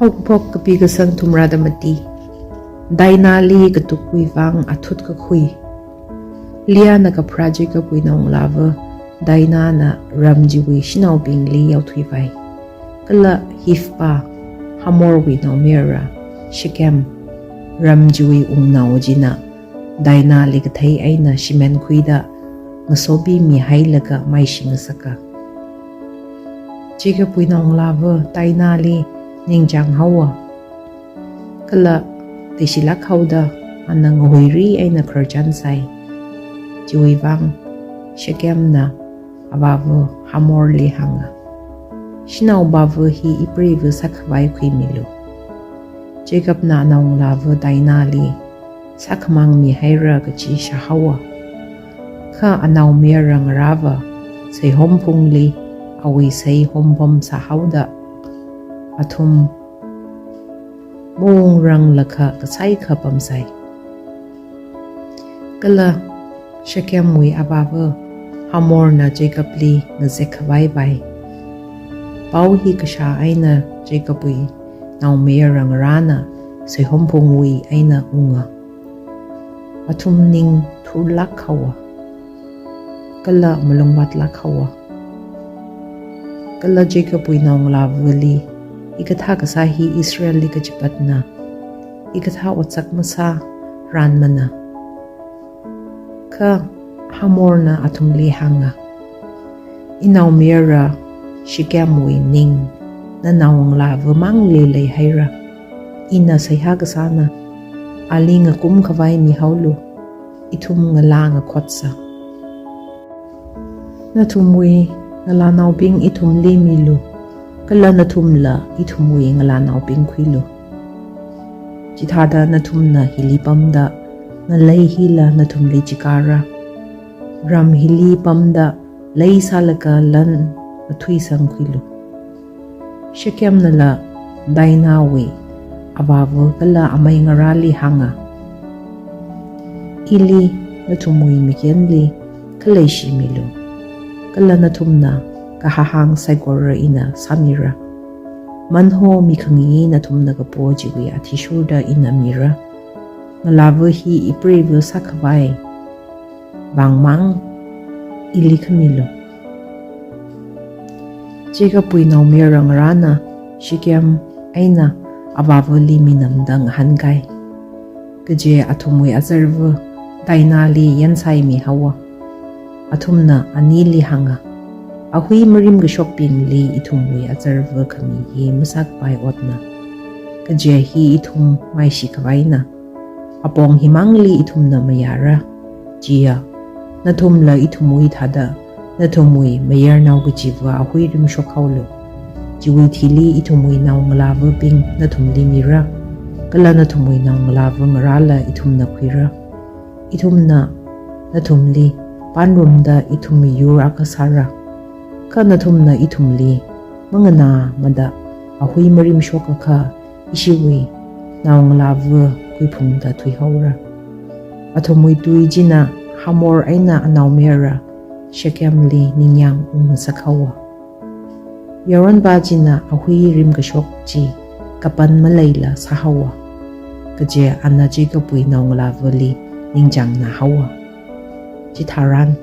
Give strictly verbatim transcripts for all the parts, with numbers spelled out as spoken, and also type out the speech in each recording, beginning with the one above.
Haokaphok kapi kasang thumrada mati. Dinahli katukwui vang athut kakhui. Leahna kapharā Jacobwui naongalāva Dinahna ram chiwui shanaobingli yaothuivai. Kala Hivepā, Hamorwui naomayara Shechem, ram chiwui wungnao china Dinahli kathei eina shimenkhuida ngasobimihailaga maishingasaka. Jacobwui naongalāva Dinahli ningchānghaowa. Kala leishilāk haoda ana ngahuiri eina khararchānsai. Chiwui vang Shechemna avāva Hamorli hānga, "Shanaopāva hi ipreiva sākhavai khuimilu. Jacobna anaongalāva Dinahli sākhamāngmihaira," kachi shāhaowa. Kha anaomayara ngarāva seihomphungli awui sei hompam sāhaoda athum mawungrang lakha kasaikha pamsai. Kala Shechemwui avāva Hamorna Jacobli ngazek khavai pai. Pao hi kashā eina Jacobwui naomayara ngarāna seihomphungwui eina unga. Athum ning thurlāk haowa. Kala malungvātlāk haowa. Kala Jacobwui naongalāvali, "Hikathā kasā hi Israelli kachipatna. Hikathā otsak masārānmana." Kha Hamorna athumli hānga, "Inaomayara Shechemwui ning nanaongalāva mangli leihaira. Ina seihā kasāna. Ali ngakum khavai mihaolu. Ithum ngalā ngakhotsa. Nathumwui ngalānaobing ithumli milu, kala nathumla ithumwui ngalānaobing khuilu. Chithāda nathumna hili pamda ngalei hila nathumli chikara. Ram hili pamda lei sālaga lan mathuisangkhuilu." Shechemnala Dinahwui avāva kala amei ngarāli hānga, "Ili nathumwui mikyanli khaleishi milu. Kala nathumna kahahāng saikora ina sāmira. Manho mikhangi nathumna kapo chiwui athishurda ina mira. Ngalāva hi ipreiva sākhavai vangmang ili khamilu." Jacobwui naomayara ngarāna Shechem eina avāvali minamda ngahānkai. Kaje athumwui azarva Dinahli yansaimihaowa. Athumna anili hānga, "Ahui marimkashokbingli ithumwui azarva khami hi masākapai otna. Kaje hi ithum maishi khavaina. Apong himangli ithumna mayāra. Chiya nathumla ithumwui thāda nathumwui mayarnao kachiva ahui rimshok haolu. Chiwui thili ithumwui naongalāvabing nathumli mira. Kala nathumwui naongalāva ngarāla ithumna khuira. Ithumna nathumli pānrumda ithum miyur akha sāra. Kha nathumna ithumli manganāmada ahui marimshokakha ishiwui naongalāva khuiphungda thuihaora." Athumwui tui china Hamor eina anaomayara Shechemli ningyāng ungngasak haowa. Yaronpā china ahui rimkashok chi kapan maleila sāhaowa. Kaje ana Jacobwui naongalāvali ningchāngnā haowa. Chitharan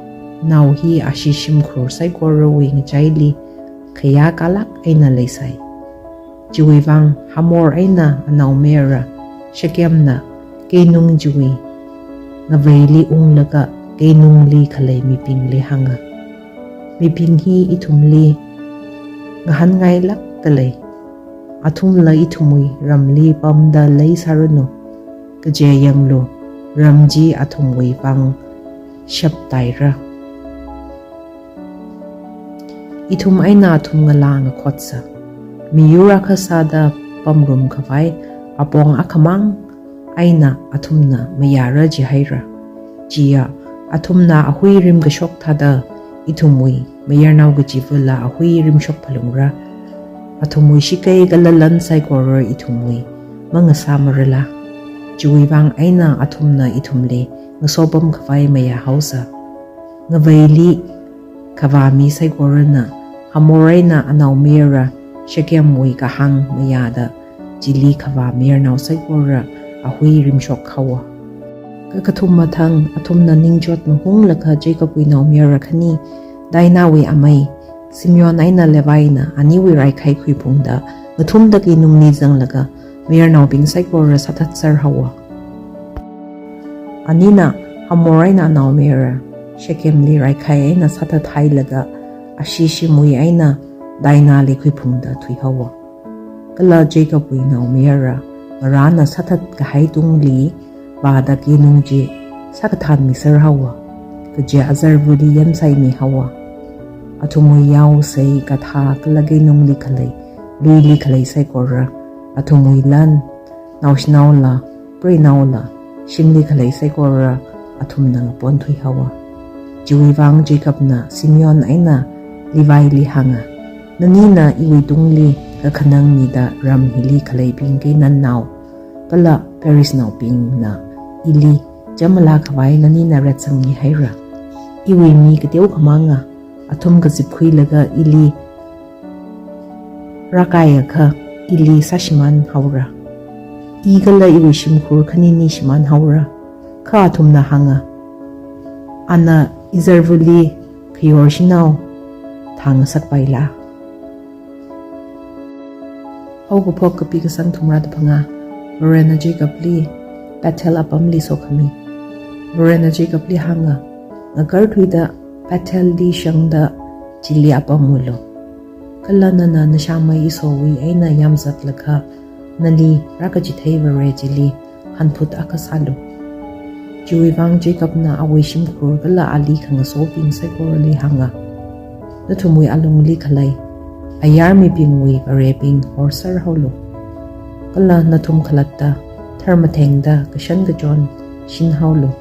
nao hi ashi shimkhur saikorawui ngachaili khayākalāk eina leisai. Chiwui vang Hamor eina anaomayara Shechemna keinung chiwui ngaveili unglaga keinungli khalei mibingli hānga, "Mibing hi ithumli ngahānngailākda lei. Athumla ithumwui ramli pamda leisāranu. Kaje yanglu, ram chi athumwui vang shaptaira. Ithum eina athum ngalā ngakhotsa. Miyur akha sāda pamrum khavai apong akhamang eina athumna mayāra jihaira. Chiya athumna ahui rimkashok thāda ithumwui mayarnao kachivala ahui rimshok phalungra. Athumwui shakei kala lan saikora ithumwui mangasā marala. Chiwui vang eina athumna ithumli ngaso pamkhavai mayā haosa." Ngaveili khavā mi saikorana Hamor eina anaomayara Shechemwui kahāng mayāda chili khavā mayarnao saikora ahui rimshok haowa. Kakathuma thang athumna ningchot mahunglaga Jacobwui naomayara khani, Dinahwui amei, Simeon eina Levina aniwui raikhai khuiphungda ngathumda keinungli zanglaga mayarnaobing saikora sāthatser haowa. Anina Hamor eina anaomayara Shechemli raikhai eina sāthathailaga ashi shimwui eina Dinahli khuiphungda thuihaowa. Kala Jacobwui naomayara ngarāna sāthat kahai tungli vāda keinung chi sākathanmiser haowa, kaje azarvali yamsaimi haowa. Athumwui yao, sei, gadha kala keinungli khalei, luili khalei saikora, athumwui lan, naoshinaola, preinaola, shimli khalei saikora athumna ngaponthui haowa. Chiwui vang Jacobna Simeon eina Levili hānga, Nanina iwui tungli kakhanang mida ram hili khaleibing Canaannao kala Periznaobingna ili chāmala khavai nanina retsangmi haira. Iwui mi kateo khamanga athum kazipkhuilaga ili rākaiakha ili sāshimān haora. I kala iwui shimkhur khanini shimān haora. Kha athumna hānga, Ana izarvali khayor shanao thāngasakpaila? Haokaphok kapi kasang thumrada phangā. Varena Jacobli Bethel apamli sokhami. Varena Jacobli hānga, Ngakarthuida Bethelli shangda chili apam ulu. Kala nana nashāmei Esauwui eina yamzatlakha nali rākachithei Vare chili hanphut akha sālu. Chiwui vang Jacobna awui shimkhur kala ali khangasobing saikorali hānga, Nathumwui alungli khalei ayar mibingwui varebing horser haolu. Kala nathum khalatta tharmathengda kashan kachon shin haolu.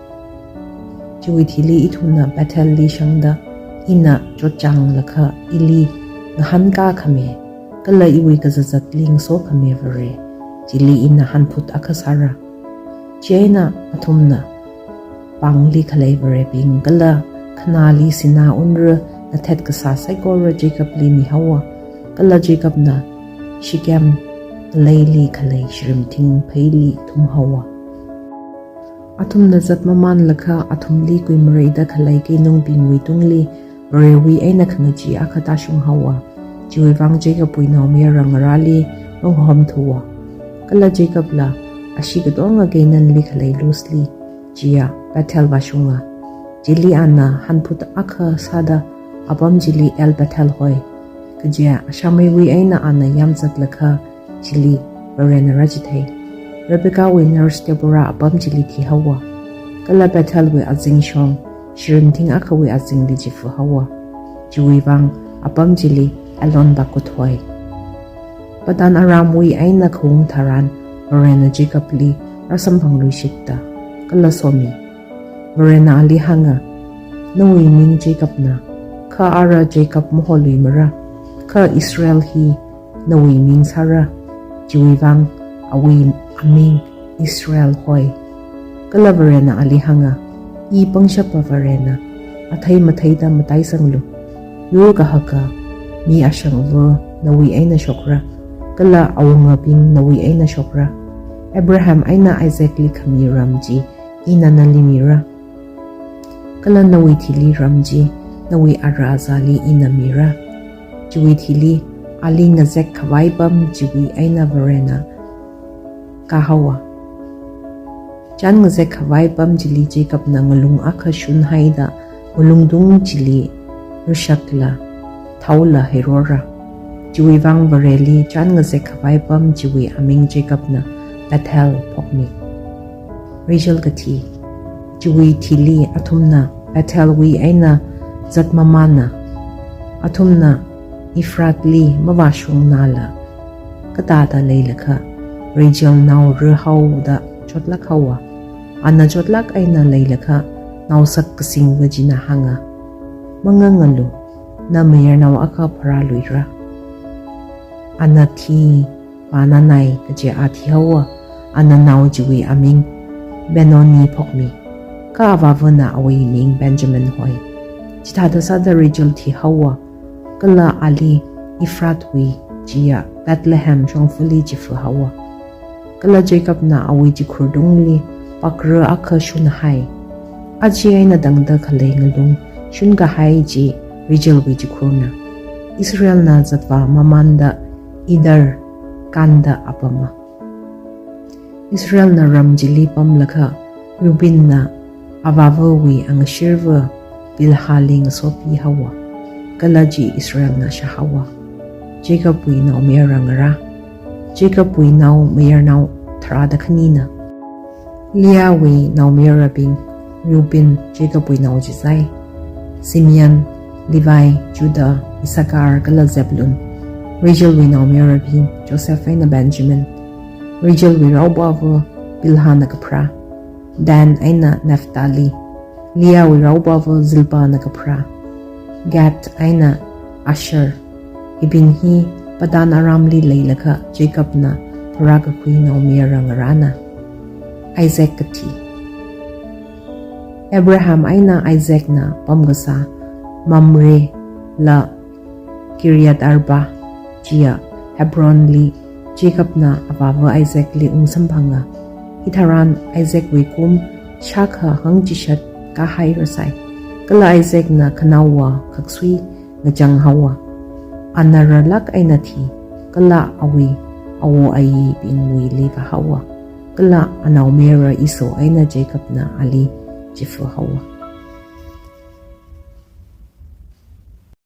Chiwui thili ithumna Bethelli shangda ina chotchānglakha ili ngahānkā khami kala iwui kazazatli ngaso khami Vare chili ina hanphut akha sāra. Chieina athumna pāngli khalei varebing kala khanāli sinā unra ngathet kasā saikora Jacobli mihaowa, kala Jacobna Shechem ngaleili khalei shirimthing pheili thumhaowa. Athumna zat mamānlakha athumli kuimareida khalei keinungbingwui tungli Varewui eina khangachee akha tāshung haowa. Chiwui vang Jacobwui naomayara ngarāli mahomthuwa. Kala Jacobla ashi katonga Canaanli khalei Luzli, chiya Bethel vāshunga. Chili ana hanphut akha sāda apam chili El Bethel hoi, kaje ashāmeiwui eina ana yamzatlakha chili Varena rāchithei. Rebekahwui nurse Deborah apam chili thihaowa. Kala Bethelwui azingshong shirimthing akhawui azingli chifa haowa. Chiwui vang apam chili Elon Bakuth hoi. Padan Aramwui eina khaung tharan Varena Jacobli rāsamphangluishitta kala somi. Varena ali hānga, Nawui ming Jacobna, kha ara Jacob maholuimara, kha Israel hi nawui ming sāra. Chiwui vang awui aming Israel hoi. Kala Varena ali hānga, I pangshapa Varena, athei matheida mataisanglu. Yur kahaka mi ashangva nawui eina shokra, kala awungabing nawui eina shokra. Abraham eina Isaacli khami ram chi ina nali mira. Kala nawui thili ram chi nawui ara azali ina mira. Chiwui thili ali ngazek khavai pam chiwui eina Varena kahaowa. Chān ngazek khavai pam chili Jacobna ngalung akha shunhaida ngalungtung chili rishakla thaola heirora. Chiwui vang Vareli chān ngazek khavai pam chiwui aming Jacobna Bethel phokmi. Rachel kathi. Chiwui thili athumna Bethelwui eina zat mamāna. Athumna Ephrathli mavāshungnala katāda leilakha Rachel nao rāhaoda chotlāk haowa. Ana chotlāk eina leilakha naosak kasingva china hānga, Mangangalu, na mayarnao akha pharāluira. Ana thi vānanai, kaje a thihaowa. Ana nao chiwui aming Benoni phokmi. Kha avāvana awui ming Benjamin hoi. Chithāda sāda Rachel thihaowa. Kala ali Ephrathwui chiya Bethlehem shongfali chifa haowa. Kala Jacobna awui chikhurtungli pakra akha shunhai. Aja eina tangda khalei ngalung shunkahai chi Rachelwui chikhurna. Israelna zatvā mamānda Eder kānda apama. Israelna ram chili pamlaga Reubenna avāvawui angashirva Bilhali ngasopi haowa. Kala chi Israelna shāhaowa. Jacobwui naomayara ngarā. Jacobwui naomayarnao tharāda khanina. Leahwui naomayarabing, Reuben, Jacobwui nao chisai, Simeon, Levi, Judah, Issachar kala Zebulun. Rachelwui naomayarabing, Joseph eina Benjamin. Rachelwui raopava Bilhana kapharā. Dan eina Naphtali. Leahwui raopava Zilpahna kapharā. Gad eina Asher. Hibing hi Padan Aramli leilaga Jacobna tharākakhui naomayara ngarāna. Isaac kathi. Abraham eina Isaacna pamkasā Mamre la Kiriath Arba, chiya Hebronli Jacobna avāva Isaacli ungsamphanga. Hitharan Isaacwui kum shākha hangchishat kāhairasai. Kala Isaacna khanaowa khaksui ngachang haowa. Ana rālāk eina thi, kala awui awo ayibingwuili vāhaowa. Kala anaomayara Esau eina Jacobna ali chifa haowa.